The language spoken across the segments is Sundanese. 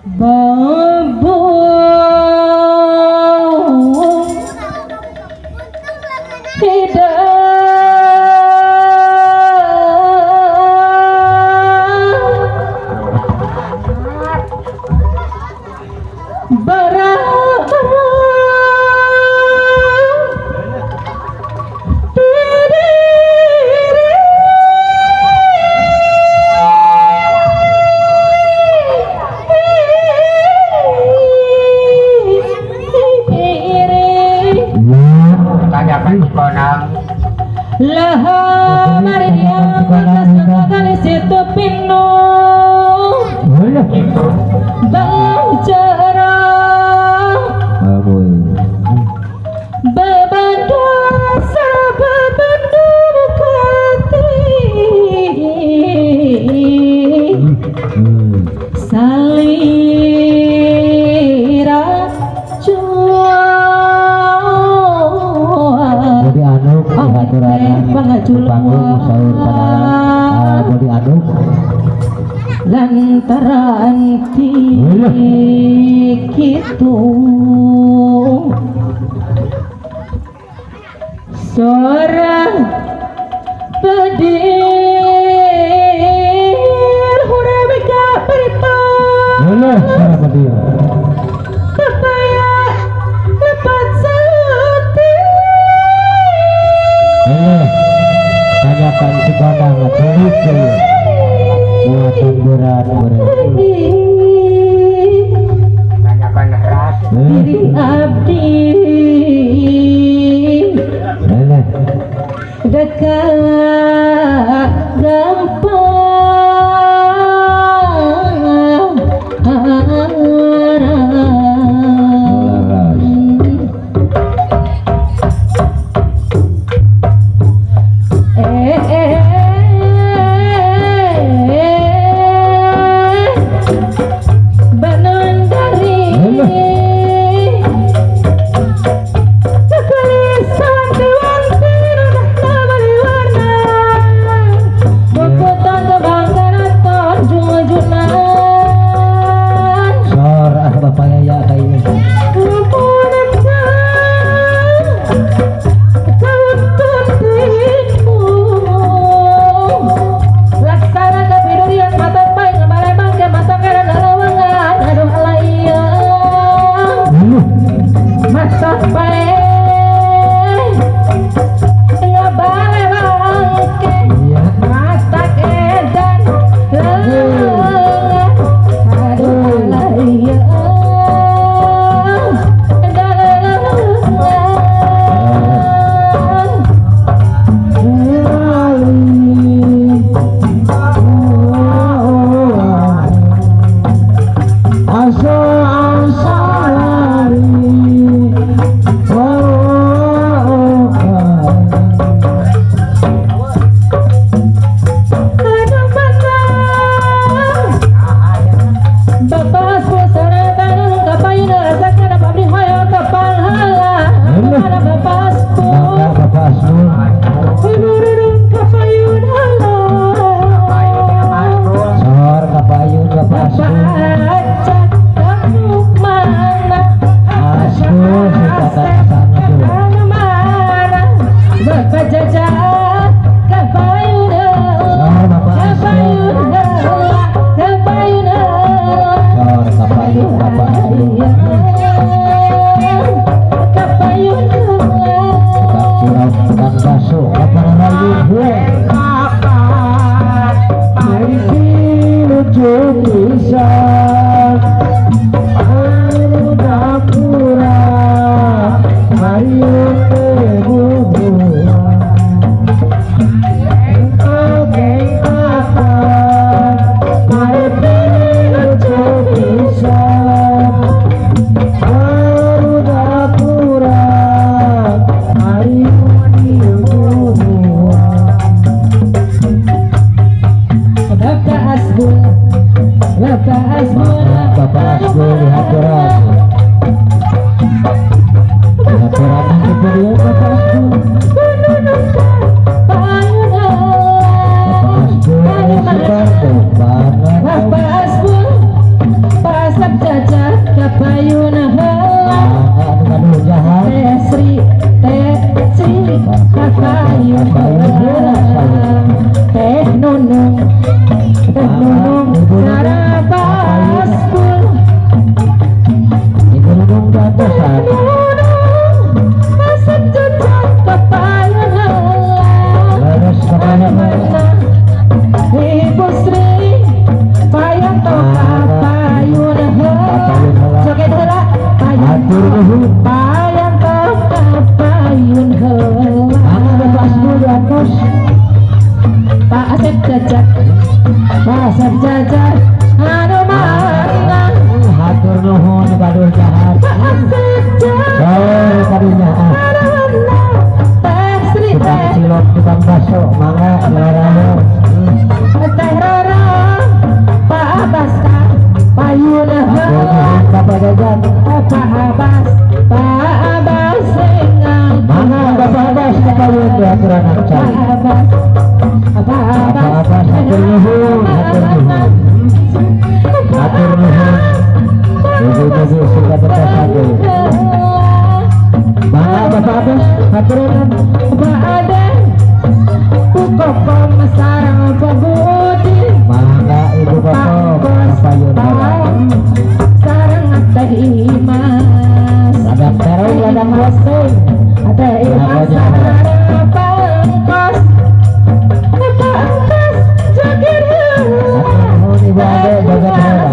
Babu tidak lah mari dia kali situ pinu bangcara bebanda sababanda mukati salira jua panggung sahur pada bodi aduk lantaran kitu sora pedir huruf berita sora pedir kepaya lepat sati tanyakan si kondang tulis muatan berat tanyakan ras diri abdi dekat gampang. Nunung, Teh Nunung sareng Pak Asbul. Ibu Nunung diantosan. Nunung Asep Jajat kapayun heula. Leres kapayun heula. Ibu Sri payun to kapayun heula. Joget heula payun. Hatur nuhun. Payun to kapayun heula. Mangga Bapak Asbul diantos. Pak Asep Jajat, Pak Asep Jajat anu mana? Hatur nuhun badur jahat. Pak Asep Jajat Sore kadunya ah. anu mana? Teh Sri Tukang teh cilok, tukang bakso, mangga dilarang. Teh Roro, Pak Abbas payun Hatur heula. nuhun Bapak Jajat. Pak Abbas, Pak Abbas sing Mangga Bapak Abbas kapayun diaturan Pak cai. Abbas, Pak Bapak Abbas, Abbas hatur nuhun, hatur nuhun. Hatur nuhun. Ibu-ibu suka berkasade. Mangga Bapak Abbas hatur nuhun. Pak Ade, Bu Kokom sareng Pak Budi, Mangga Ibu Pak Kokom Bos, kapayun heula. Pak sareng Teh Imas. Ladang terong, ladang roasting. Teh Imas sareng Pak Engkos. Pak Engkos joget heula. Hatur nuhun Ibu Ade joget heula.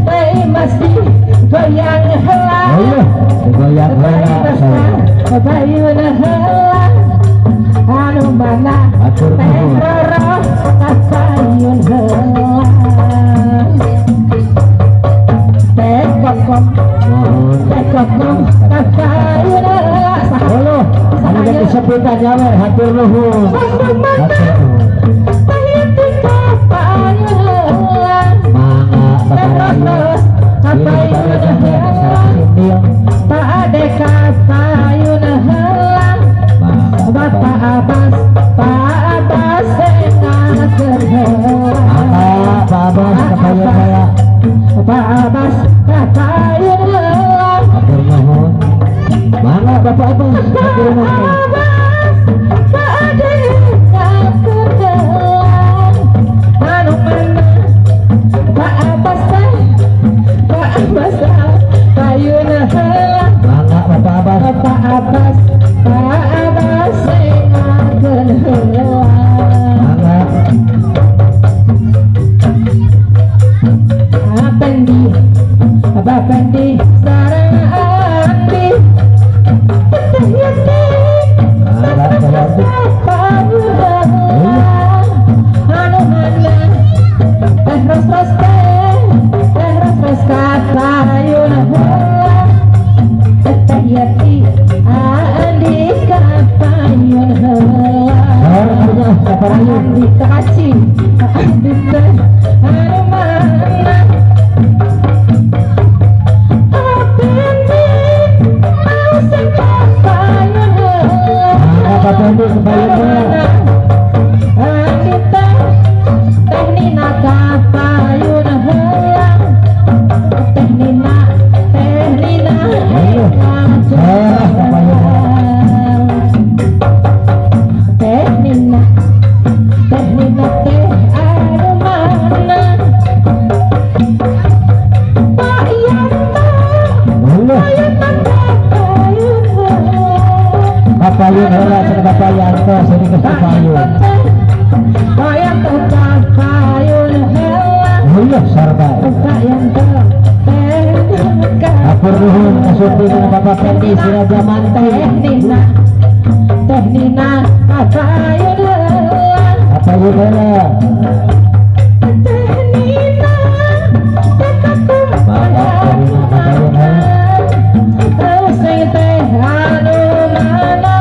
Teh Imas digoyang heula. Ayo, digoyang heula saya. Payun heula. Anu mana? Hatur Teh nuhun. Roro payun heula. Teh Kokom, Nuhun. Teh Kokom payun heula. Halo, anu jadi sepitan nyawer hatur nuhun. Anu mana? Hatur nuhun. Teh Tika payun heula. Mangga Teh Bapak Rayu. Ros Ini payun Bapak Jajan heula. sareng sindil. Pak Adeka payun heula. Mangga Bapak Bapak. Abbas, Pak Abbas sing ngatur heula. Mangga Pak Abbas kapayun heula. Pak Abbas kapayun heula. Hatur nuhun. Mangga Bapak Abbas hatur Pak nuhun. Abbas, Pak Ade ngatur heula. Anu mana? Pak Abbas teh, Pak Abbas payun heula. Mangga Bapak Abbas. Pak Abbas, Pak Abbas sing ngatur heula. Mangga. Apendi, Bapendi sareng Andi. Teh Yati, Mangga Teh Yanti. Anu mana? Teh Ros Ros teh, Teh Ros Ros kapayun heula. Teh Yati, Andi kapayun heula. Sore kadunya Bapak Rayu. Andi kaci, Andi teh anu mana? Apendi, asik kapayun heula. Mangga Pak Pendi kapayun heula. Andi teh, Teh Nina kapayun heula. Teh Nina, Teh Nina Ayo. Sore kapayun heula. Teh Nina, Teh Nina teh anu mana? Pak Yanto, Halo. Pak Yanto kapayun heula. Kapayun heula cenah Bapak Yanto sini geus Pak kapayun. Yanto teh, Pak Yanto kapayun heula. Heueuh sarba. Pak Yanto teh Hatur nuhun ka syuting Bapak Pendi Siraja Manteh. Teh Nina, Teh Nina kapayun heula. Kapayun heula. Teh Nina, teh Kakum Mangga Teh Nina kapayun heula. Sing teh anu mana?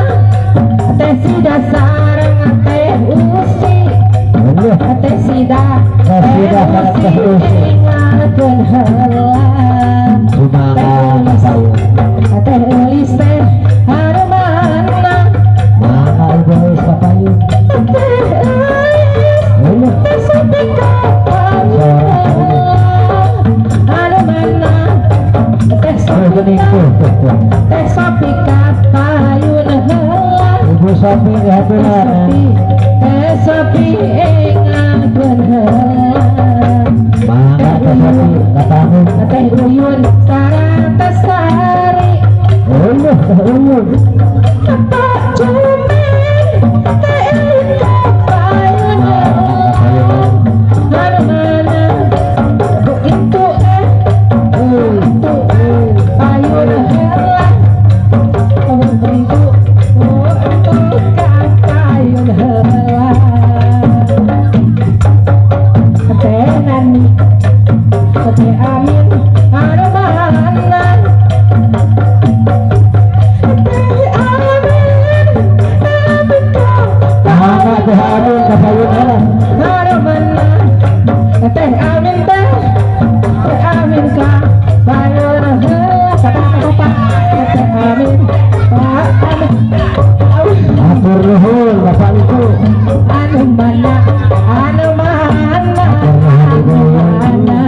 Teh Sida sareng Teh Usi. Heueuh. Teh Sida, Teh Sida sareng Teh Usi. ingatkeun heula. Sumangga kapayun. Teh Elis teh anu mana? Mangga Ibu Elis kapayun. Teh Elis, Heueuh. teh Sopi kapayun heula. Anu mana? Teh Tuh Sopi geuning tuh tuh tuh. Teh Sopi kapayun heula. Ibu Sopi Teh dihaturan. Sopi, Teh Sopi Teh Amin anu mana? Teh Amin, Amin kau. Mangga Teh Amin kapayun heula. Anu mana? Teh Amin teh, Teh Amin ka payun heula kata kata Teh Amin, Pak Amin. Hatur nuhun Bapak itu. Anu mana? Anu mana? Hatur nuhun Ibu. Anu mana?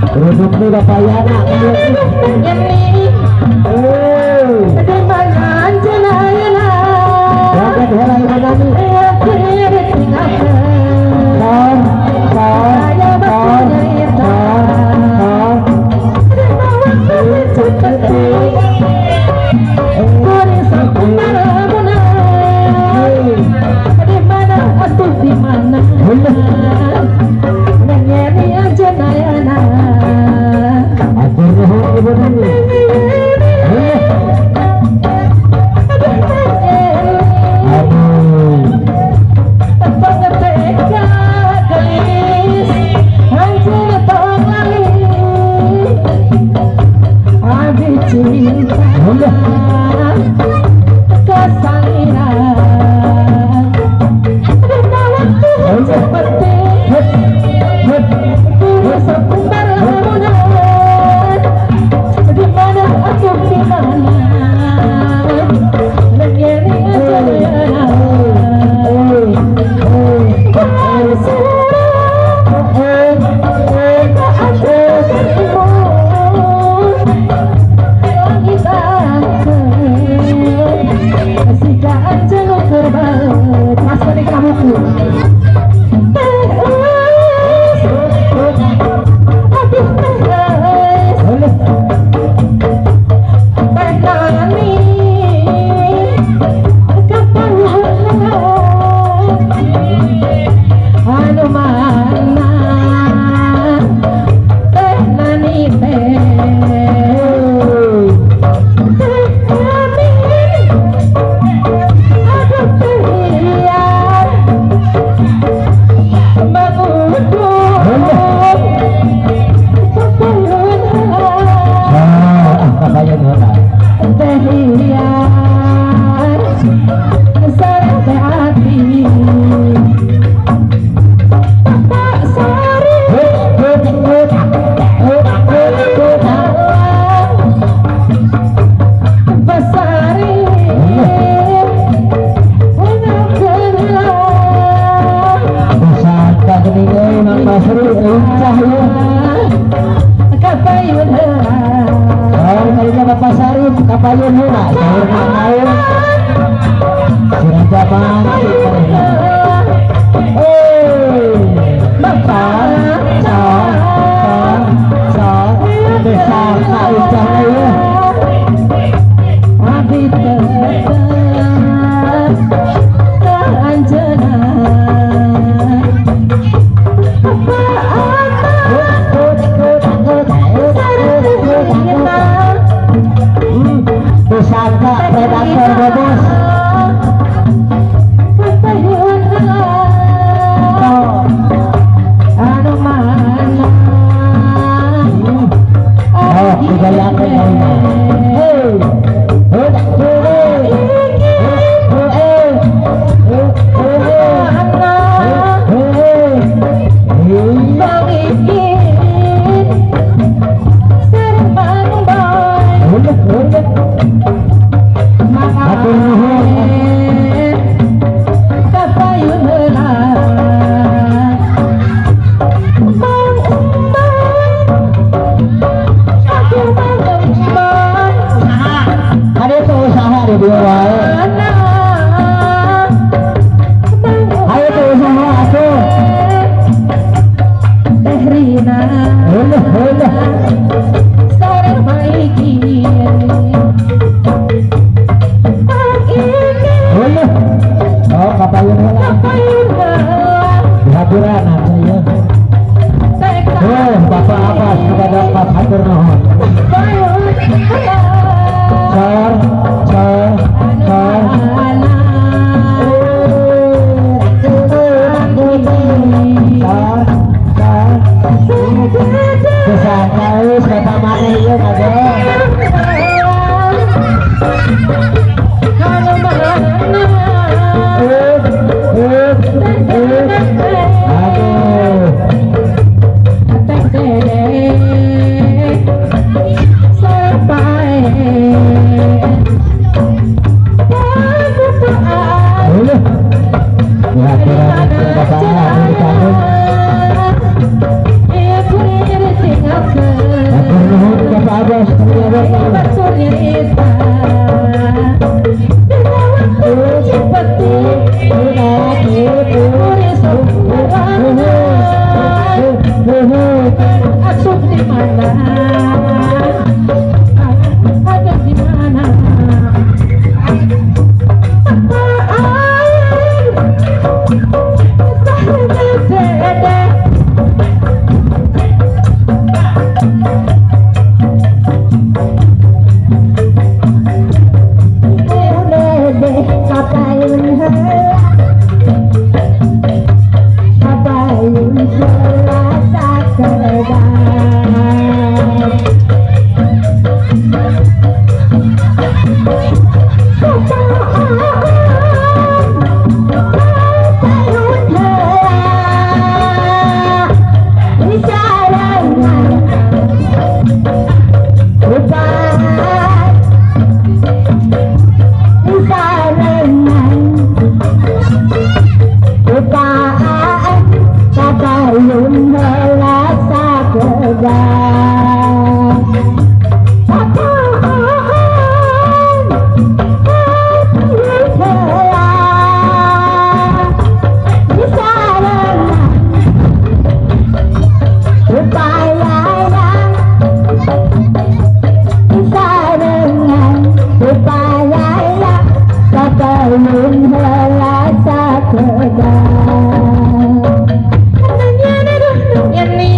Keruduk nih Bapak Yana. Ini Eh, di mana anjeunna? Joget heula Ibu Nani. Sor, sor, sor, sor, sor. Hatur nuhun Ibu Nani. Eh, aduh. Cinta kesaliran dina waktu seperti Hep, hep, di mana aku di mana Nengeni aja eh, eh, eh, eh, Boleh. Anu mana teh nani teh teh amin aduh teh ian mangudung kapayun Ah, kapayun heula. teh ian sareng teh ati Pak Sari. Hep, hep, hep, hep, hep, hep. Basari Besar geuning euy Mang Basri lincah ieu. Kapayun heula. Oh, kalinya Bapak Sarip kapayun heula. Saur naon? Si Raja Manti manehna. Hei, Bapak sor, sor, sor, besar ka lincahna ieu. Abi tetep ka anjeunna. Hep, hep, hep, hep, hep, hep, hep. Tersangka predator bobos. Oh. Oh, digayakeun aing. Hei. Hei, hei. Hei, hei. Hei, hei. Hei. Hei, hei. Hatur nuhun. Kapayun heula. Mang Umbay, aku Mang Umbay. Ada itu usaha di dieu wae. Mana Mang Ayo tuh usaha atuh. Teh Rina. Heuh, heuh. Sareng Maiki. Mang Iki. Heuh. Oh, kapayun heula. Kapayun heula. Dihaturan atuh ieu. Teh Heuh, Bapak Abbas kepada Pak hatur nuhun. Kapayun heula. Sor, sor, sor. Sor, sor. Urang tahu bapak mana ieu ngagel. Aduh. Aduh. Ya, bapak di kampung. Atur nuhun Bapak Abbas,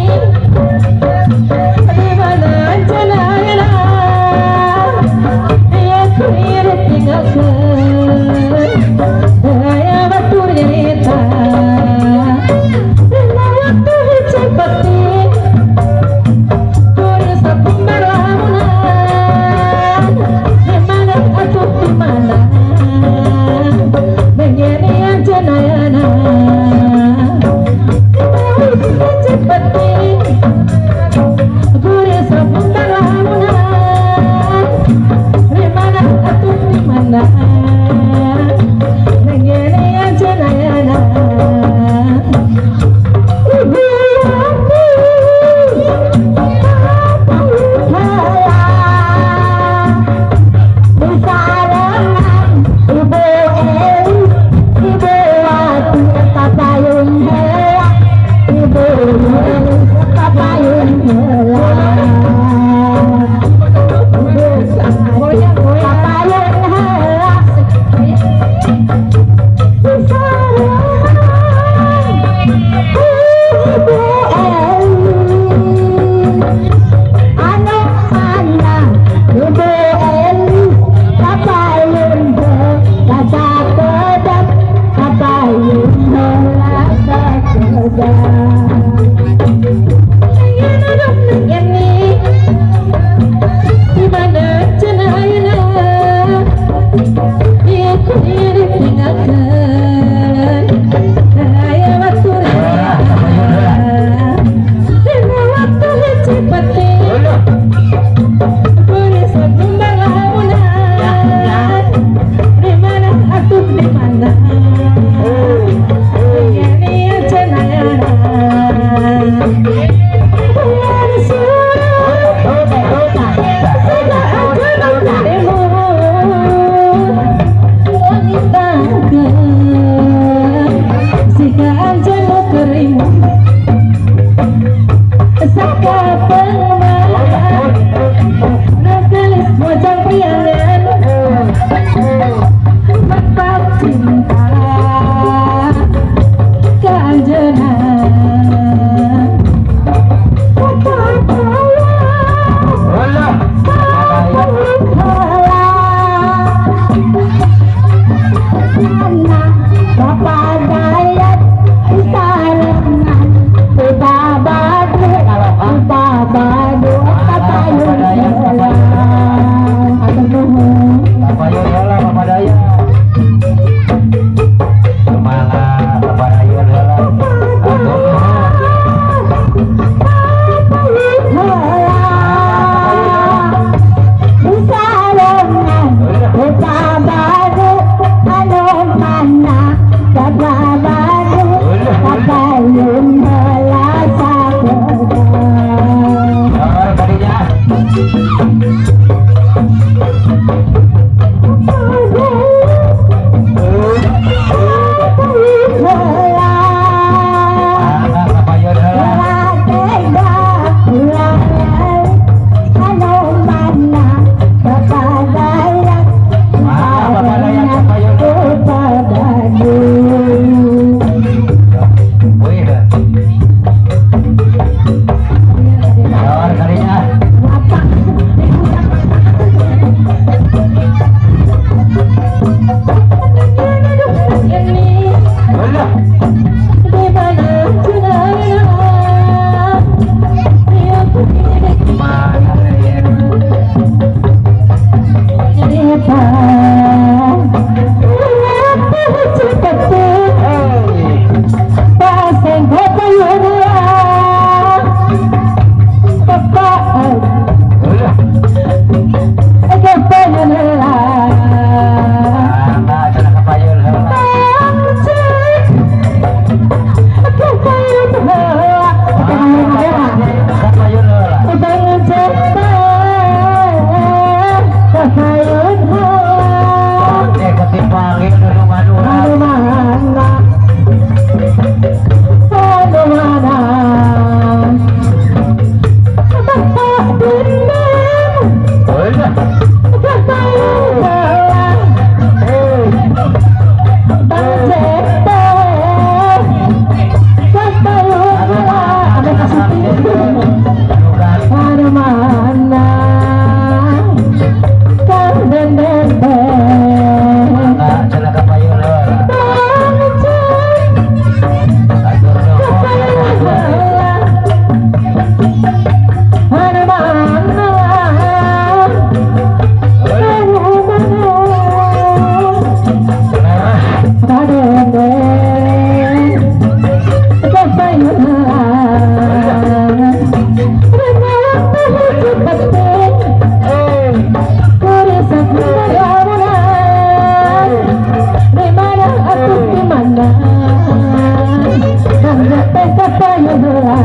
Kapayun heula.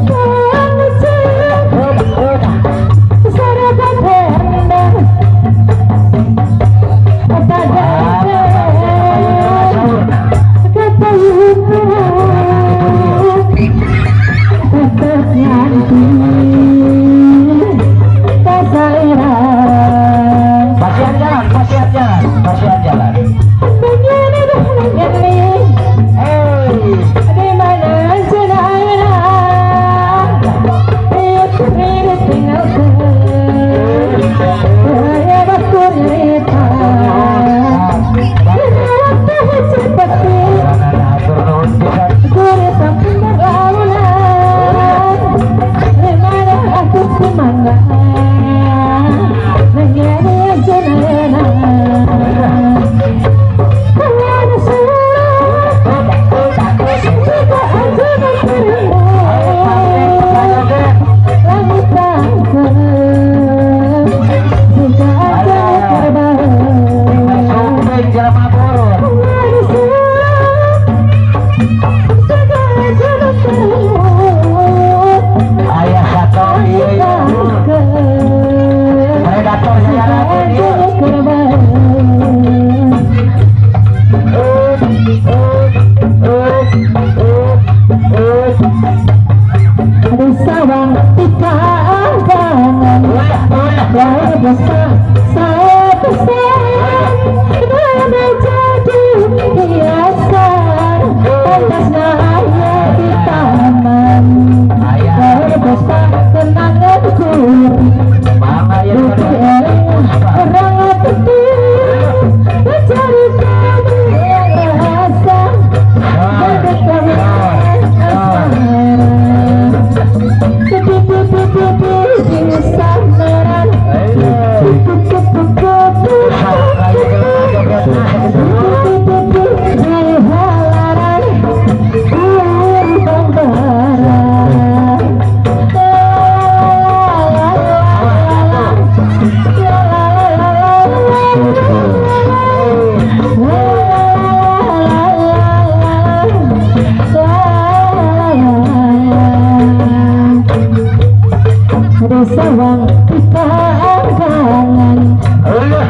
Kang sarapa kendang pada kapayun tetep nganti kasairan. Pasihan jalan, pasihan jalan, pasihan jalan. Hey. Di mana jenayna tinggalkan saya batur nyerita waktu seperti Atur nuhun pisan. Guru sampai berlalunan. Di mana aku kumana menjadi jenayna. Kalau surat jika aja dirimu langit tangkep jika aja terbang. Sumping jelema burun. Jika aja dirimu Aya satu ieu langit ieu. tangkep Predator jika saya aja ieu. terbang. Ut, ut, ut, ut, ut. Di sawang tika angkangan Ulah, ulah. Lahir besar saya besar dan jadi hiasan pantas naya di taman. Aya. Lahir besar kenangan kuri Mangga ieu Bukti eling orang penting mencari kamu yang rasa jadi kami asmara. Pipi di samaran. Pipi di halaran kurang barang. La la la la la la la la la la. Di sawang kita angkangan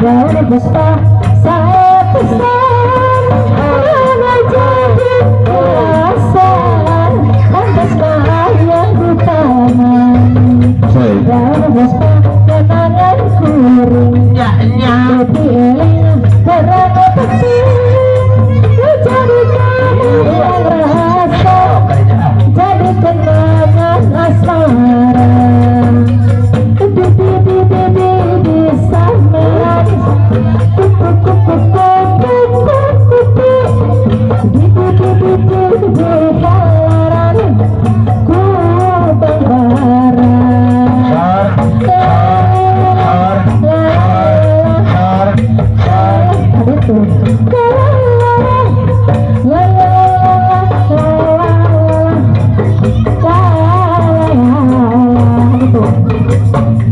daun besar saya pesan mana jadi hiasan pantas bayang di taman. Daun besar kenangan kuring Nya nya. Putih eling terang peti jadi kamu yang rasa jadi kenangan asmara. Di di di di di di samaran kuku kuku kuku kuku di di di di di di halaran ku bangara. Sor, sor, sor, sor, sor. Itu la la la la la la itu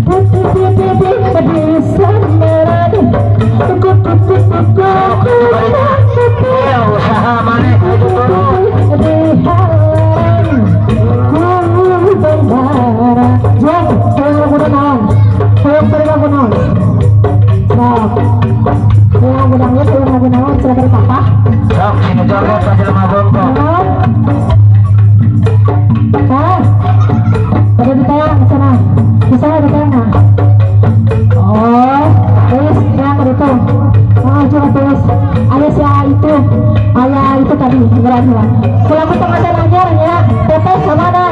putih putih di samaran kuku kuku kuku kuku Iya, usaha maneh kudu turun. di halaran ku bangara. Juang, hoyong lagu naon? Hoyong beri lagu naon? Sok. Hoyong lagu dangdut, hoyong lagu naon? Cerita dari papa. Sok sinu joget ka jelema bongkok. Naon? Hah? Pada ditayang di sana. Di sana ditayang nggak? Oh, terus yang itu. Oh, coba terus. Ada si A itu. Ayah itu tadi, beneran. Kalau aku tengah anyar ya, teteh ke mana?